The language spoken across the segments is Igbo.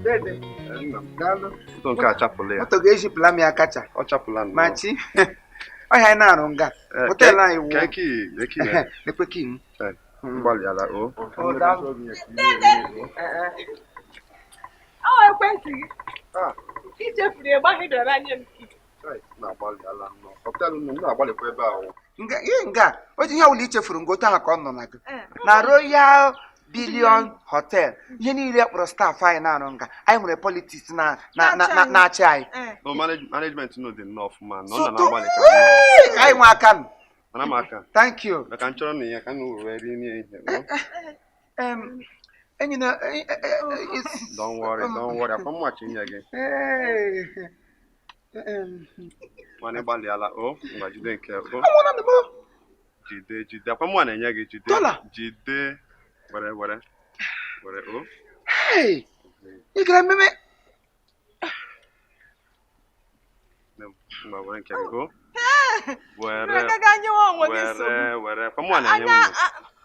Dede, daalụ. Moto nke a chapụla ya. Moto ga-ejipụla m ya kacha. Ọ chapụla nnọọ. Ma chi ọhịa anyị na-arụ nga họteelụ anyị wuo. Ka eki eki na Ekwe ka m. gbalịala o. Ọ, daalụ. Ọ ekwentị gị. I chefuru ya gbaghị bịara nye m. Na-agbalịala nnọọ. Họteelụ unu na-agbalịkwa ebe a o. Nga ihe nga o ji ihe ọbụla i chefuru ngo otu ahụ ka ọ nọ na gị na Royal Billion Hotel, ihe niile kpọrọ staff anyị na-arụ nga anyị nwere politics na na na na- na-achị anyị. No, management unu dị nnọọ ọfụma. Nọ na Soto na-agbalị ka nnọọ. Wee, ka anyị nwe aka nụ. Mana m aka. Thank you. Maka nchọrọ na ihe ka m were rie ihe. O. Enyi na eh, Don't worry, don't worry. Akwa mmachi nye gị. Hey. Mana ịgbalịala o. Ngwa jide nke o. Anwụrụ m o. Jide jide. Akwa mma na-enye gị jide. Dollar. Jide. Were were. Were o. Hey, ị gara mmemme. Nne m, ngwa were nke gị o. Were Mmeka ga nyewe onwe gị nsogbu. were were. Akwa mma na-enye Anya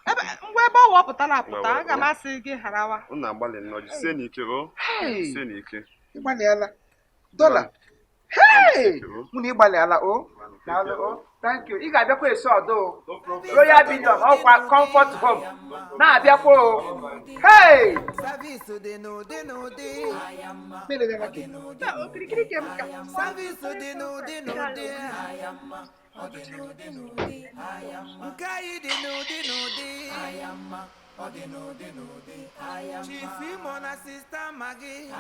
unu. ngwa ebe ọ wọpụtara apụta, Wee, wee, aga m asị gị harawa. Unu na-agbalị nnọọ jisie n'ike o. Hey, Jisie n'ike. ịgbalịala. Dollar. Hey, O. mụ na ịgbalịala o. Daalụ o. Thank you. Ị ga-abịakwa eso ọdụ o. Royal Billion ọkwa Comfort Home. Na-abịakwa o. Hey! Service dị n'ụdị n'ụdị. Mmiri gara gị. Okirikiri ke m ka. Service dị n'ụdị n'ụdị. Nke anyị dị n'ụdị n'ụdị. Chief Imo na Sista Maggi.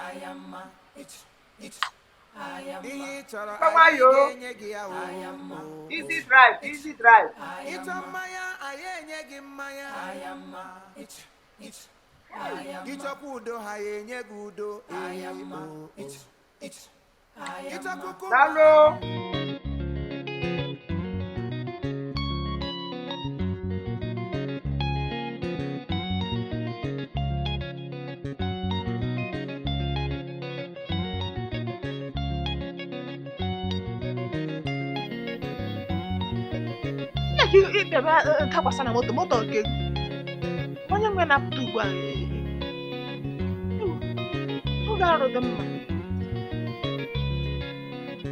Ihe ị chọrọ anyị Nwayọọ. ga-enye gị ya o. Easy drive, easy drive. Ịchọ mmanya anyị enye gị mmanya. Ịchọkwa udo ha ya enye gị udo. Ee, o, o. Ịchọ kuku Daalụ. Nne ka ị bịara dakwasa na moto moto nke gị. Onye nwe na-apụta ugbu a, oge arụ dị mma.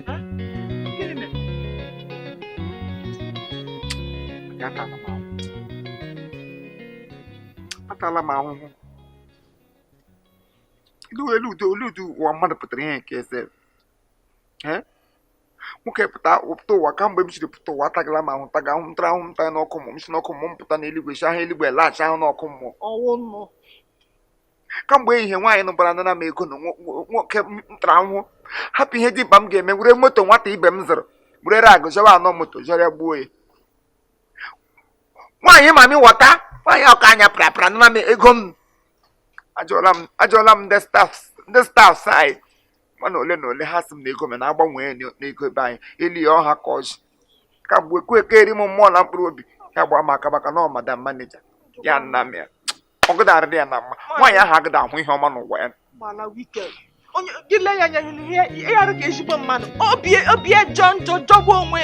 Ha? Gịnị mere? Atala m ahụhụ. Atala m ahụhụ. Elu elu udo elu udo ụwa mmadụ pụtara ihe nke ese. Eh? Nwoke pụta pụta ụwa kamgbe m siri pụta ụwa atagala m ahụ taga ahụ m tara ahụ m tara n'ọkụ mmụọ m si n'ọkụ mmụọ m pụta n'eluigwe si ahụ eluigwe laghachi ahụ n'ọkụ mmụọ. Ọwụ nnụ. Kamgbe ehihie nwaanyị nụbara nara m ego na nwoke m tara ahụhụ hapụ ihe dị mkpa m ga-eme were moto nwata ibe m zụrụ were rag zọwa anọ moto zọrọ ya gbuo ya. Nwaanyị mami wọta nwaanyị ọka anya prapra nara m ego m. Ajụọla m ajụọla m ndị staff ndị staff anyị mana ole na ole ha sị m na ego m na-agbanwe n'ego ebe anyị eli ya ọha ka ọjị kamgbe ekwe eke eri m mmụọ na mkpụrụ obi ya gbaa m aka maka na ọ madam manager ya nna m ya ọgụdarịrị ya na mma nwaanyị ahụ agụda ahụ ihe ọma n'ụwa ya. Gbala wicked. Onye gị lee ya anya hụ ihe ihe arụ ka ezigbo mmadụ. Obi obi jọ njọ jọgbuo onwe.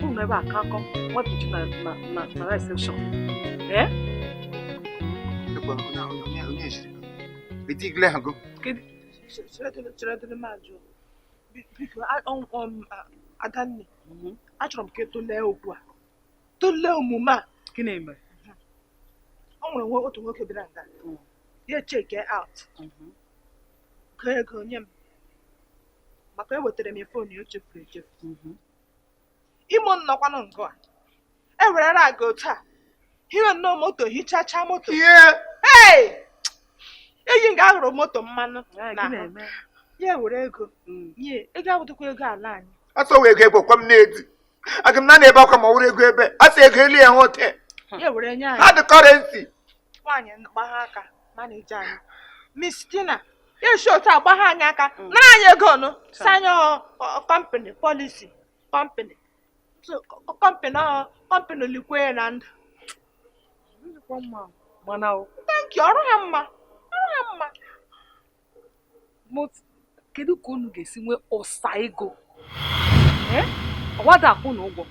Unu ebe a ka akọ nwatuchi na na na na reception. Eh? Etigle ha go. Chere m ajụọ. Biko, Adanne, achọrọ m ka ị tụlee okwu a. Tụlee omume a. Gịnị mere? O nwere otu nwoke bịara nga. Ya check out. Gụọ ego nye m. Maka ewetara m ya phone ya o chefuru echefu. Imo nnọkwanụ ngụ a. E werere aga otu a. Hiwe nnọọ moto hichacha moto. Ihe Hey! Eyi nga ahụrụ moto mmanụ Eh, n'ahụ. gịnị eme? Ya ewere ego nye ego awụdịkwa ego ala anyị. asọ wee ego ebe okwa m na-edi aga m na na ebe akwa ma ọ wụrụ ego ebe asị ego elu ya hotel Ya were nye anyị. ha dị currency. Nwaanyị gbagha aka manager anyị Miss Tina ya esi otu a gbagha anyị aka nara anyị ego nụ si anyị company policy company so company ọ company likwe na ndụ. Ndịkwa mma mana o Thank you, ọrụ ha mma, ọrụ ha mma. Kedu ka unu ga-esi nwee ụsa ego? Eh? Ọwada akwụ na ụgwọ.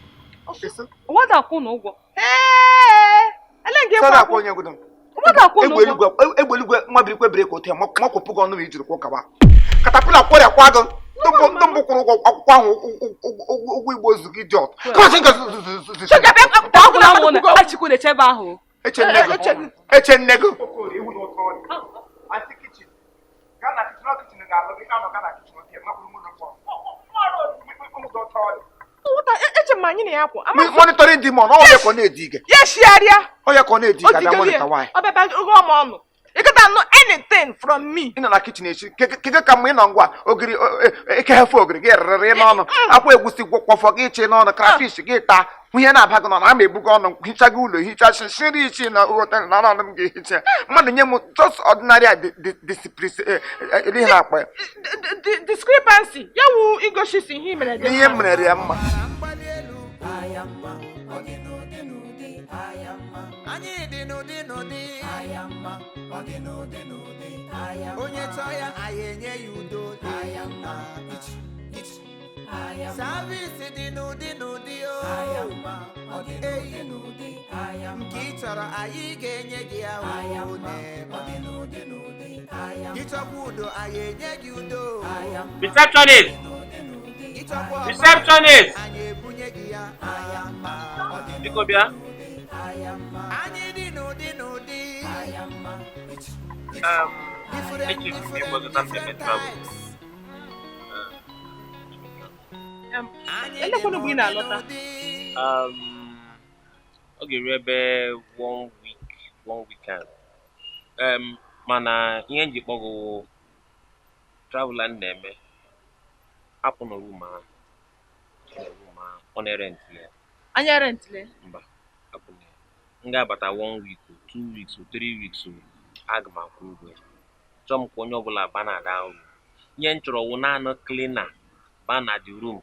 Ọwada akwụ na ụgwọ. Ee, ele nke Sada ịkwụ akwụ onye gudo. Ọwada akwụ na ụgwọ. Egbe eluigwe nwa birikwe biri ka otu ya makwụpụ gị ọnụ ma i jiri kwụ kawa. Katapila kwọrịa kwa gị. Ndị mbụ kwụrụ ụgwọ akwụkwọ ahụ ụgwọ igbo ozu gị dị ọtọ. Kọsị nke Chika, bịa, Agwụla m na Achukwu na-echebe ahụ. Eche nne gị. Eche nne gị. Nwata, eche m anyị na ya kwụ. Ama Monitoring demon, ọ ya ka ọ na-edi ige. ya eshigharịa. Ọ ya ka ọ na-edi ige abịa Odigeri monitor nwaanyị. ọ bịa bịa gụọ m ọnụ. Ị gata anụ anything from me. Ị nọ na kichin echi keke ka mma ị nọ ngwa ogiri ekehefe ogiri gị rịrị n'ọnụ akwa egwusi kwọfọ gị chi n'ọnụ krafish gị taa ihe na-aba gị n'ọnụ ama ebu gị ọnụ hicha gị ụlọ hicha shiri ichi na hotel na ọnụ m ga-ehicha mmadụ nye m just ordinary discipline ihe na-akpa ya Discrepancy ya wụ igosi si ihe i mere dị ihe m mere ya mma. Mgbali elu aya mma, ọ dị n'ụdị n'ụdị aya mma. Anyị dị n'ụdị n'ụdị aya mma, ọ dị n'ụdị n'ụdị aya mma. Onye chọọ ya anyị enye ya udo aya mma. Service dị n'ụdị n'ụdị o aya mma, ọ dị n'ụdị n'ụdị aya mma. Nke ị chọrọ anyị ga-enye gị ya o n'ebe a. Ịchọkwa udo anyị enye gị udo aya mma. Receptionist! Ịchọkwa ọgba Receptionist! anyị ebunye gị ya. Biko bịa. Anyị dị n'ụdị n'ụdị. Different, Echefuru m different, ịkpọgota m eme different travel. types. Anyị dị Elekwanụ mgbe ị n'ụdị na-alọta? n'ụdị. Ọ ga-eru ebe one week, one weekend. Mana ihe m ji kpọ gị wụ travel a m na-eme apụ na room ahụ. Na room ahụ, ọ na-erent ya. Anya rentile. Mba, apụ na ya. M ga-abata 1 week, o, 2 weeks, o, 3 weeks, o, aga m akwụ ụgwọ ya. Chọọ m ka onye ọbụla ba na that room. Ihe m chọrọ wụ naanị cleaner ba na the room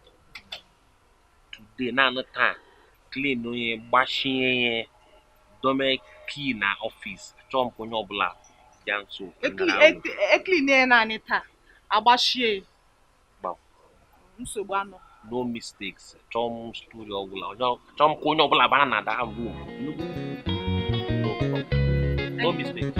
today, naanị taa clean onye gbachie ya dome key na office. Chọọ m ka onye ọbụla bịa nso nara room. Eclean ya naanị taa agbachie. Gbam. Nsogbu anọ. No mistakes. Chọọ m story ọbụla. Chọọ m ka onye ọbụla ba na that room. No problem. No mistakes.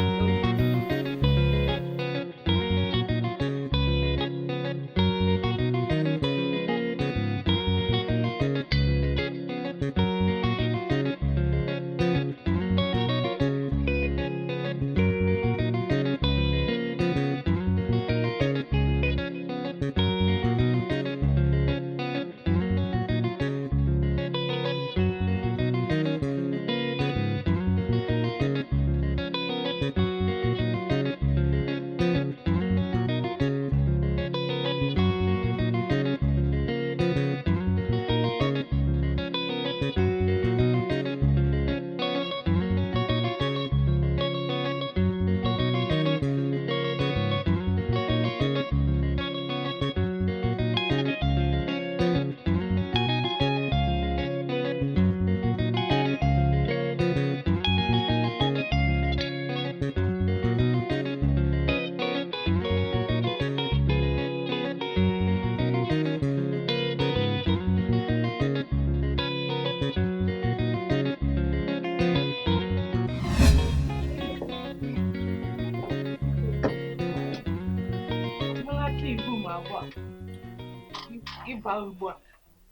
Ịba ugbu a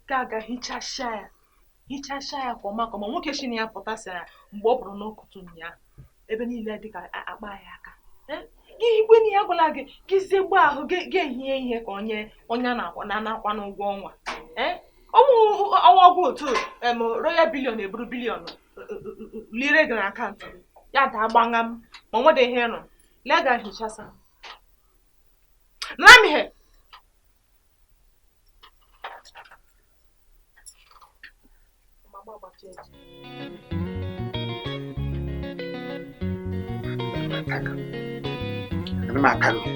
ga-aga hichasịa ya hichasịa ya ka ọma ka ọma nwoke si na ya pụtasị ya mgbe ọ pụrụ n'ụtụtụ ụnyaahụ ebe niile dị ka akpa ya aka. Gị igwe na ya gwala gị gị zegbo ahụ gị ehie ihe ka onye onye na-akwa na-anakwa n'ụgwọ ọnwa. Ọnwụ ọnwa ọgwụ otu royal billion eburu billion lire gị na akaụntụ gị ya daa gbagha m ma ọ nwede ihe nọ lee ga hichasa nara m ihe. Ana m ata gị.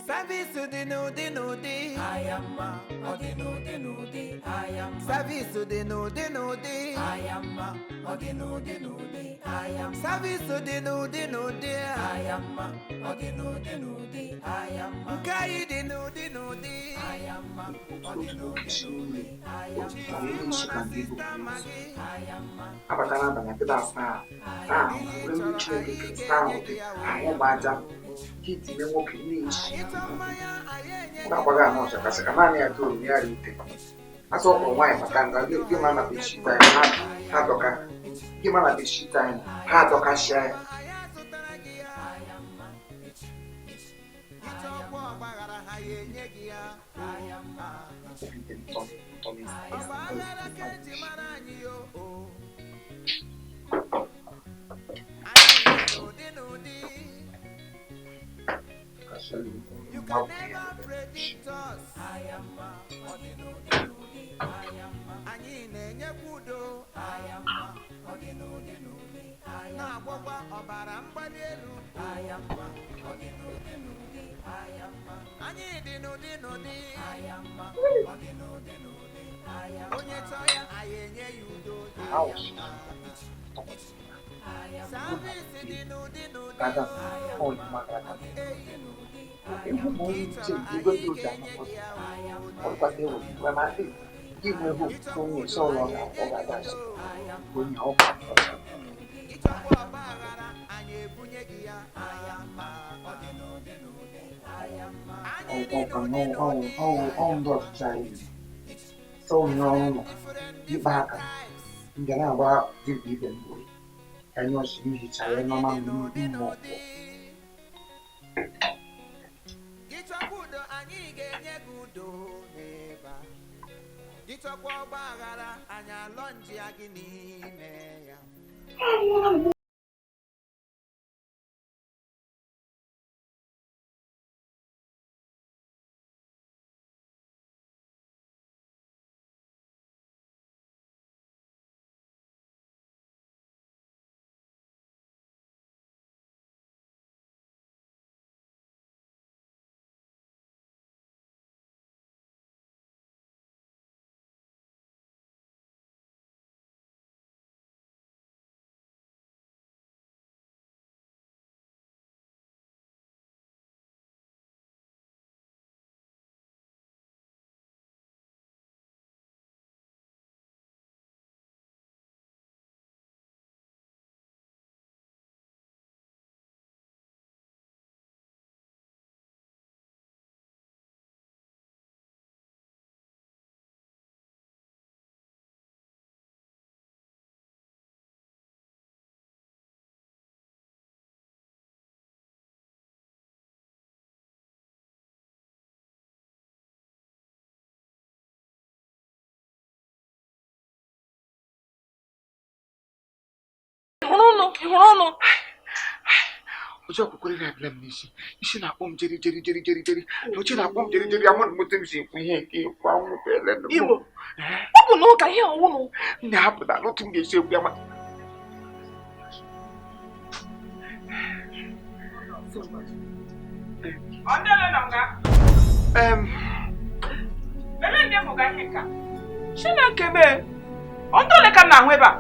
Service dị n'ụdị n'ụdị. Ayamma, ọ dị n'ụdị n'ụdị. Ayamma. Service dị n'ụdị n'ụdị. Ayamma, ọ dị n'ụdị n'ụdị. Ayamma. Service dị n'ụdị n'ụdị. Ayamma, ọ dị n'ụdị n'ụdị. Ayamma. Nke anyị dị n'ụdị n'ụdị. Ayamma, ọ dị n'ụdị n'ụdị. Ayamma. Abata n'abalị akịda asaa taa ahụ were mmiri Chineke kere saa ahụ gị ahụ gba aja ka itinye nwoke na-echi ọ ga-agbaga ahụ ọcha kasị ka naanị ya toro ya ute asọ ọkpọrọ nwaanyị maka nga gị ma na beshit anyị ha dọka gị ma na beshit anyị ha adọkashịa ya. You can never predict us. Anyị na-enyekwa udo. Na-agwọkwa ọbara mgbali elu. Anyị dị n'ụdị n'ụdị. Onye chọọ ya, anyị enye ya udo. Service dị n'ụdị n'ụdị. Ịchọkwa ọgba aghara, anyị ebunye gị ya. Anyị dị n'ụdị n'ụdị. Ọnwụ ndị ọchịchị anyị sọ onye ọrụ nọ ịkpa aka mbịa na-agba dibịa ibe m wee ka anyị ọchị m hichara ya n'ọma mmụọ. Ịchọkwa udo, anyị ga-enye gị udo n'ebe a. Ịchọkwa ọgba aghara, anyị alọ nji ya gị n'ime ya. Hụrụ ụnụ. Ụjọ kwukwere na-abịa m n'isi isi na-akpọ m jeri jeri jeri jeri jeri oche na-akpọ m jeri jeri amụ m m si ekwu ihe nke ekwu anwụ bele Igbo ọ bụ na ụka ihe ọwụnụ m na-apụta n'otu m ga-esi ekwu ya ma Chineke mee ọ ndị ole ka m na-ahụ ebe a?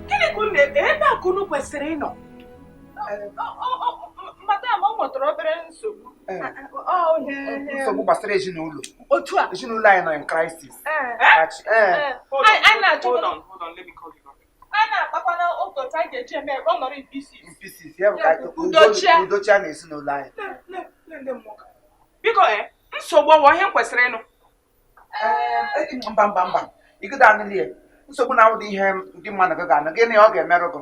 Gịnị ka unu ebe a ka unu kwesịrị ịnọ? Madam, ọ nwetara obere nsogbu. Nsogbu gbasara ezinụlọ. Otu a ezinụlọ anyị nọ in crisis. Anyị na-achọ Hold on, hold on, let me call you back. Anyị na-akpakwana ụtọtụ anyị ga-eji eme ọ nọrọ in pieces. In pieces, ya bụ ka Udochia. Udochia na ezinụlọ anyị. Biko nsogbu ọwụ ihe m kwesịrị ịnụ. Mba mba mba igodo anụli ya nsogbu na-awụdị ihe ndị mmadụ gị ga-anụ gịnị ọ ga-emerụ gị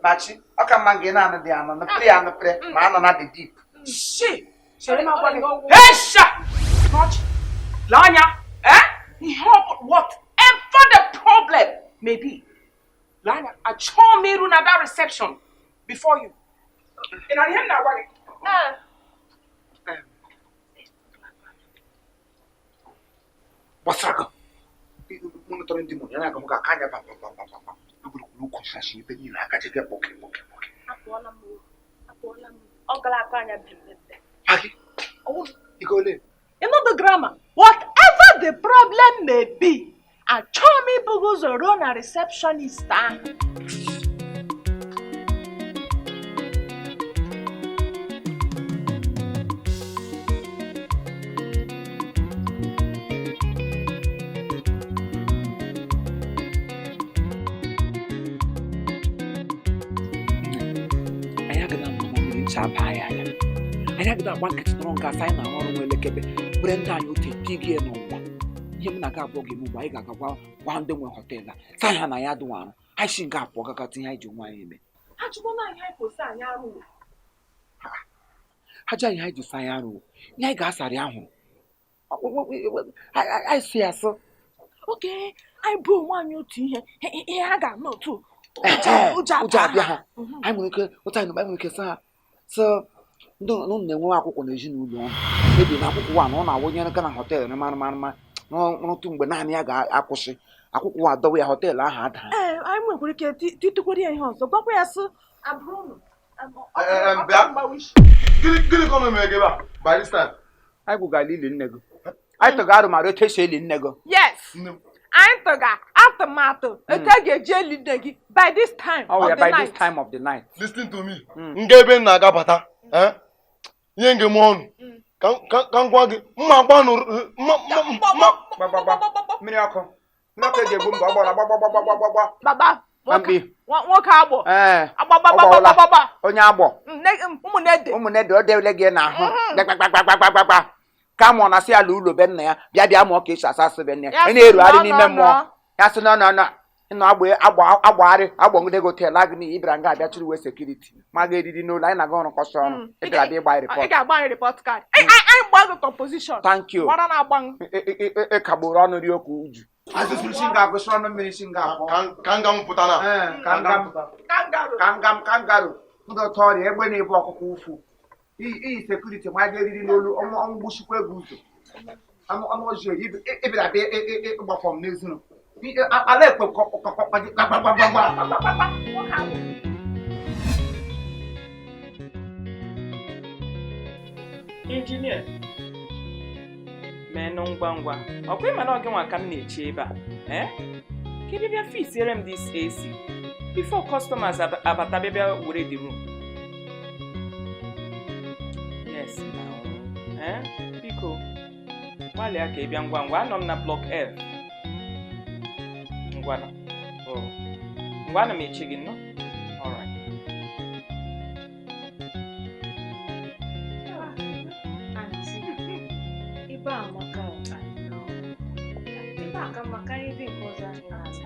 ma chi ọ ka mma gị na-anụ dị anụ nụpịrị ya nụpịrị ma anọ na dị deep. Shi! Chere m agwa gị. Hesha! N'ọchị. Lee anya, ihe ọ bụ whatever the problem may be. Lee anya, achọọ m iru na that reception before you. Ị na ihe m na-agwa gị? Gbasara gị monitoring ndị mụ ya na-aga m ga-aka anya bam bam bam bam bam egwuregwu ukwu shashi ebe niile agaji gị kpọke kpọke kpọke. Apụọla m, apụọla m. Ọ gara akụ anya bembembe. Magị? Ego ole? You know the grammar. Whatever the problem may be, achọghị m ibughị ụzọ ruo na receptionist ahụ. Anyị agaghị amụ na mmiri ncha aba anyị anya. Anyị agaghị agba nkịtị nọrọ nga asị anyị na-arụ ọrụ nwa elekebe were ndị anyị ote tigie n'ụwa. Ihe m na-aga abụọ ga-eme ugbu anyị ga-aga gwa ndị nwe họteelụ a sị ha na ya adịghị arụ anyị si nga apụọ gaga tinye anyị ji onwe anyị eme. Ha jụkwana anyị anyị kwụsị anyị arụ. Ha ji anyị ji anyị arụ ihe anyị ga-asarị ahụ anyị sị ya sị oke anyị bụ onwe anyị otu ihe ihe ha ga-anọ otu ụjọ abịa ha. Anyị nwere ike otu anyị nwere ike sị ha sị ndị ụnụ na-enwe akwụkwọ n'ezinụlọ ọnụ mebi na akwụkwọ wa na ọ na-awụnyere gana họteelụ na mara mara n'otu mgbe naanị ya ga-akwụsị akwụkwọ wa adọwa ya họteelụ ahụ ada. Ee, anyị nwekwara ike titukwara ya ihe ọzọ gwakwa ya sị abụrụ ụnụ. Gịnị ka ọ mere gị ebe a by this time? Anyị gwụgara ili nne gị. Anyị tụga arụ mara otu esi eli nne gị. Yes. Anyị tụga atụmatụ etu a ga-eji eli nne gị by this time of the by night. This time of the night. Listen to me. Nga ebe m na-agabata ihe nge m ọnụ ka m gwa gị mma gbanụ mmiri ọkụ mmiri ọkụ eji egbu mba ọ gbara gbagbagbagbagbagba. Baba nwoke agbọ agbagbagbagbagbagba onye agbọ ụmụnede o dewele gị n'ahụ gbagbagbagbagbagba ka mụọ na sị ya la ụlọ be nna ya bịa bịa mụọ ka esi asa asụ be nna ya ị na-erugharị n'ime mmụọ ya sị nọ nọ nọ ịnọ agbagharị agbọgide gị hotel agụ n'iyi ịbịara nga abịa chụrụ uwe sekuriti ma ga eriri n'ụlọ anyị na-aga ọrụ kọsọ ọrụ ịbịara bịa ịgba rịpọt. Ị ga-agba anyị rịpọt kaadị. Anyị gba gị kọmpozishọn. Thank you. Gbara na-agba ịkagburu ọnụ rie okwu uju. Azụzụ si nga agụsị ọnụ mmiri si nga abụọ. Ka nga m pụta na. Kangam kangaro ndị ọtọ ọrịa egbe na-ebu ọkụkọ ụfụ iyi sekuriti ma ga eriri n'olu ọnwụ ọnwụ gbuchikwa ego ụzọ anụ ọnụ ọjọọ ịbịara bịa ịgbafọ m n'ezinụ ala ekwe gbagbagbagbagba. Injinia menụ ngwa ngwa ọkwa ịma na ọ gị nwa ka m na-eche ebe a ka ị bịa fisiere m this AC before customers abata bịa were the room. Yes now biko gbalịa ka ị bịa ngwa ngwa anọ m na block F. Ngwana ngwa ana m eche gị nnọọ. All right. Ebe a maka ebe a ka maka ebe nke ọzọ anyị na-azụ.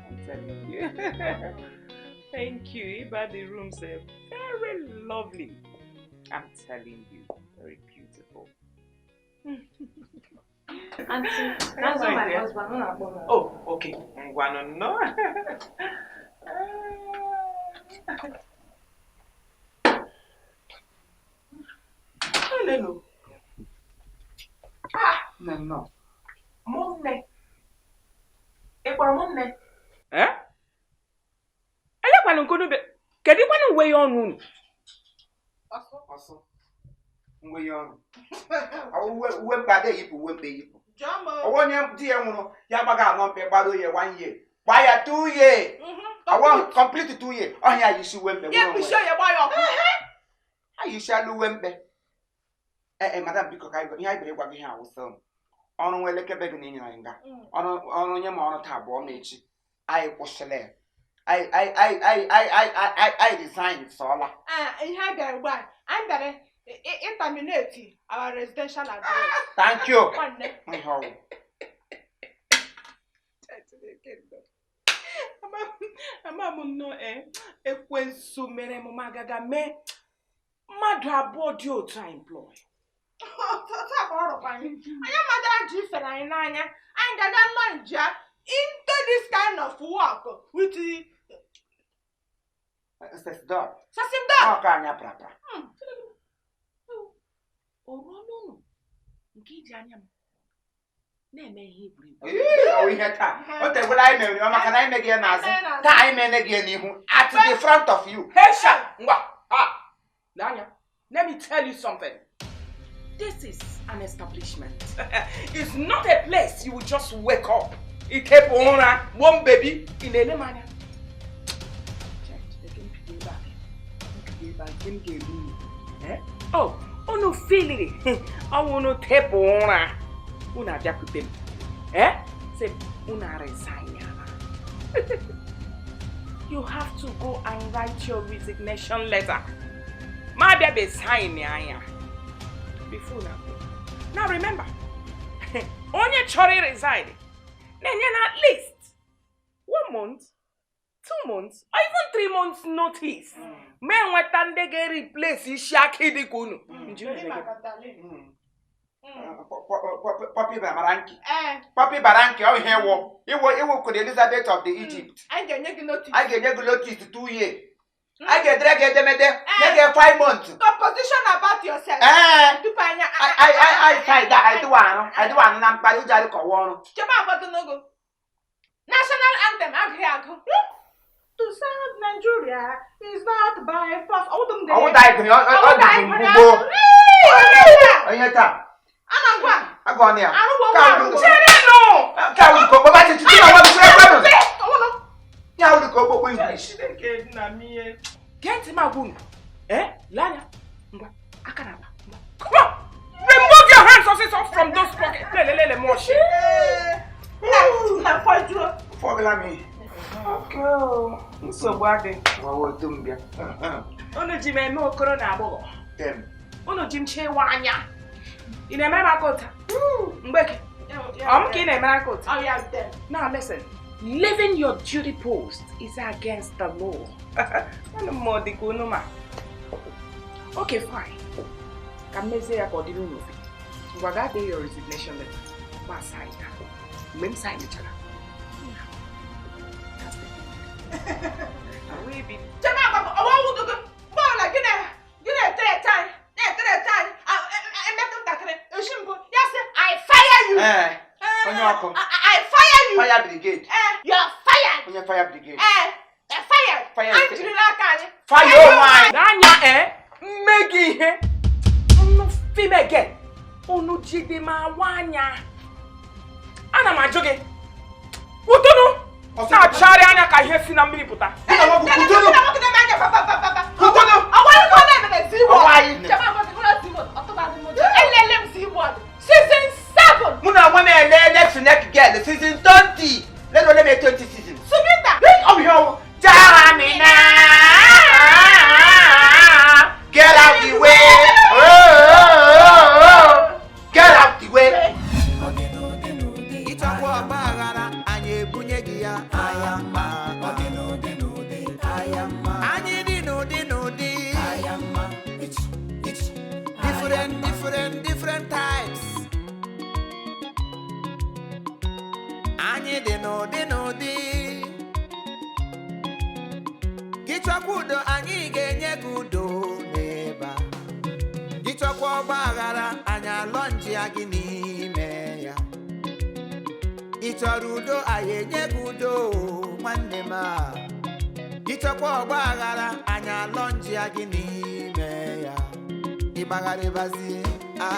I'm telling you. Thank you. Iba, the rooms are very lovely. I'm telling you, very beautiful. Auntie, that's not my husband. Oh, okay. Ngwano no. Hello. Ah, no, no. Mumne. Ị kpọrọ m nne? Eh? Elekwanụ nke unu be kedu kwanụ uwe ya ọnụ unu? Ọsọ. Uwe ya ọnụ. Uwe mkpa adịghị eyipụ uwe mkpa eyipụ. Ọwụ onye di ya nwụrụ ya gbaga anọ mkpe gbara ya 1 year. Gbaa ya 2 year. Ọwụ complete 2 year. Ọhịa ya isi uwe mkpe. Ya kpuchie ya gbaa ya ọkụ. Ha yisiala uwe mkpe. Ee madam biko ka ihe anyị bịara ịgwa gị ihe awụsa ọrụ nwa elekebe gị na inyere anyị nga ọrụ onye ma ọrụ taa abụọ ma echi anyị kwụsịrị ya anyị resign sọọla. Ihe anyị bịara ugbu a anyị bịara terminate our residential address. Thank you. Ihe ọwụ. Ama m nnọọ ekwensu mere m agaga mee mmadụ abụọ dị otu a employ. Otu a ka ọ rụkwa anyị. Anyị amadara ji ifere anyị n'anya. Anyị ga-aga launch ya into this kind of work with Sesdor. Sesdor. Ọ ka anyị aprapra. O ruola unu nke iji anya m na-eme ihe egwuregwu. Ọ ihe taa. O tegwela anyị mere maka na anyị meghị ya n'azụ. Taa anyị mere gị n'ihu. At the front of you. Hesha! Ngwa! Ha! Lee anya. Let me tell you something. This is an establishment. It's not a place you will just wake up. Ikepụ ụra, gbuo mbebi, ị na-ele m anya. Oh, unu filiri, ọnwụ unu tepụ ụra, unu abịakwute m. Eh? Sị m, unu resign ya. You have to go and write your resignation letter. Ma abịa be sign ya anya. Before now. Now remember, onye chọrọ resign na-enye na at least 1 month, 2 months, or even 3 months notice. Ma enweta ndị ga-replace isi akị dịka unu. Pọpị bara nkị. Pọpị bara nkị ọ ihe ịwụ. Ịwụ ịwụ Queen Elizabeth of the Egypt. Anyị ga-enye gị notice. A ga-enye gị notice 2 years. A ga-edere gị edemede nye gị 5 months. Composition about yourself. Ee. Tupu anya. Anyị anụ na mkparị ụjọ adị kọwa ọrụ. Chebe agwa gị n'ogo. National anthem agụghị agụ. To serve Nigeria is not by force. Ọwụdụ m dere. Ọwụda anyị gụrụ ọ dị mgbugbo. Ihe taa. A na-agwa. Agụ ọnụ ya. Arụgwọ Ka nwa awụdụ- arụgwọ. Cherenụ! Ka awụdụ ka okpokpo achị tutu na nwa bụsịrị ekwenụ. Ya awụdụ ka okpokpo ihu. Chineke nna m ihe. Gee ntị m agwa unu. Eh? Lee anya. Ngwa, aka na akpa. Ngwa. Come on! Remove your hands ọsịsọ from those pockets. Lele lele m ọchị. Na fọjụọ. Fọgụla m ihe. Okay, o. Nsogbu adịghị. Nwawa otu m bịa. Unu ji m eme okoro na agbọghọ. Tem. Unu ji m chewa anya. Ị na-emere m aka ụta? Mgbeke, ọ m ka ị na-emere aka ụta? Oh, yeah, them. Now listen, leaving your duty post is against the law. Unu ma ọ dị ka unu ma. Okay, fine. Ka m mezie ya ka ọ dịrị unu mfe. Ngwa gaa dee your resignation letter. Gba sign ya. Mgbe m signechara. That's it. Ahụ ebi. Chebe agwa gị, ọwa ọwụdụ gị. Mgbe ọbụla gị na-etere ete anyị, na-etere ete anyị, emetụ ntakịrị, echi mbụ, ya sị, I fire you. Ee. Onye ọkụ. I fire you. Fire brigade. You are fired. Onye fire brigade. You're fired. Fire Anyị jirila aka anyị. Fire onwe anyị. N'anya ee, mme gị ihe. Unu fimege. Unu jide m awa anya. Ana m ajụ gị. Kwutunu. Na-achagharị anya ka ihe si na mmiri pụta. Gị na nwa bụ kwutunu. Nwoke na-eme anya pa pa pa pa pa. Kwutunu. Ọwa ọwụdụ na-eme na Z-World. Ọwa anyị. Chebe agwa gị, ụlọ Z-World, ọtụbadị m ụjọ. Elele m Z-World. Season 7. Mụ na onwe m elele Snake Girl season 20. Lele ole mee 20 season. Subita. Ọ bụ ihe ọwụ. Jamina. Get out the way. Oh, oh, oh. Get out the way. Ịchọkwa ọgba aghara anyị ebunye gị ya aya mma. Ọ dị n'ụdị n'ụdị aya mma. Anyị dị n'ụdị n'ụdị aya mma. Different different different types. Anyị dị n'ụdị n'ụdị. Gị chọkwa udo anyị ga-enye gị udo n'ebe a. Gị chọkwa ọgba aghara anyị alọ nji ya gị n'ime ya. Ị chọrọ udo anyị enye gị udo nwanne m a. Gị chọkwa ọgba aghara anyị alọ nji ya gị n'ime ya. Ịgbagharịbazie a.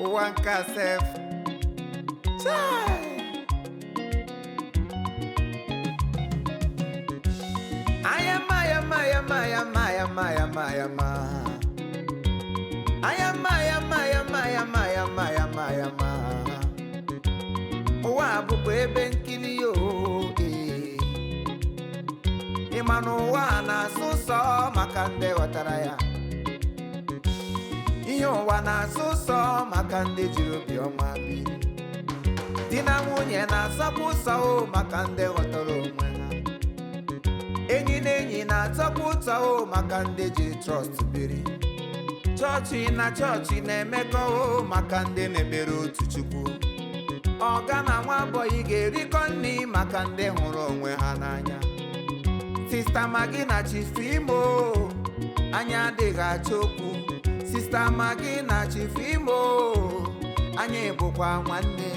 Ụwa nke a sef. Chai! Ayama, ayama, ayama, ayama, ayama, ayama, ayama. Ayama, ayama, ayama, ayama, ayama, ayama, ayama. Ụwa a bụkwa ebe nkiri o, ee. Ị ma na ụwa a na-asụ ụsọ maka ndị ghọtara ya. Ihe ụwa na-asụ ụsọ maka ndị jiri obiọma biri. Di na nwunye na-asọkwa ụsọ o maka ndị ghọtara onwe ha. Enyi na enyi na-atọkwa ụtọ o maka ndị jiri trọst biri. Chọọchị na chọọchị na-emekọ o maka ndị na-ekpere otu Chukwu. Ọga na nwa bọyị ga-erikọ nri maka ndị hụrụ onwe ha n'anya. Sista Magi na Chief Imo, anyị adịghị achọ okwu. Sista Magi na Chief Imo, anyị bụkwa nwanne.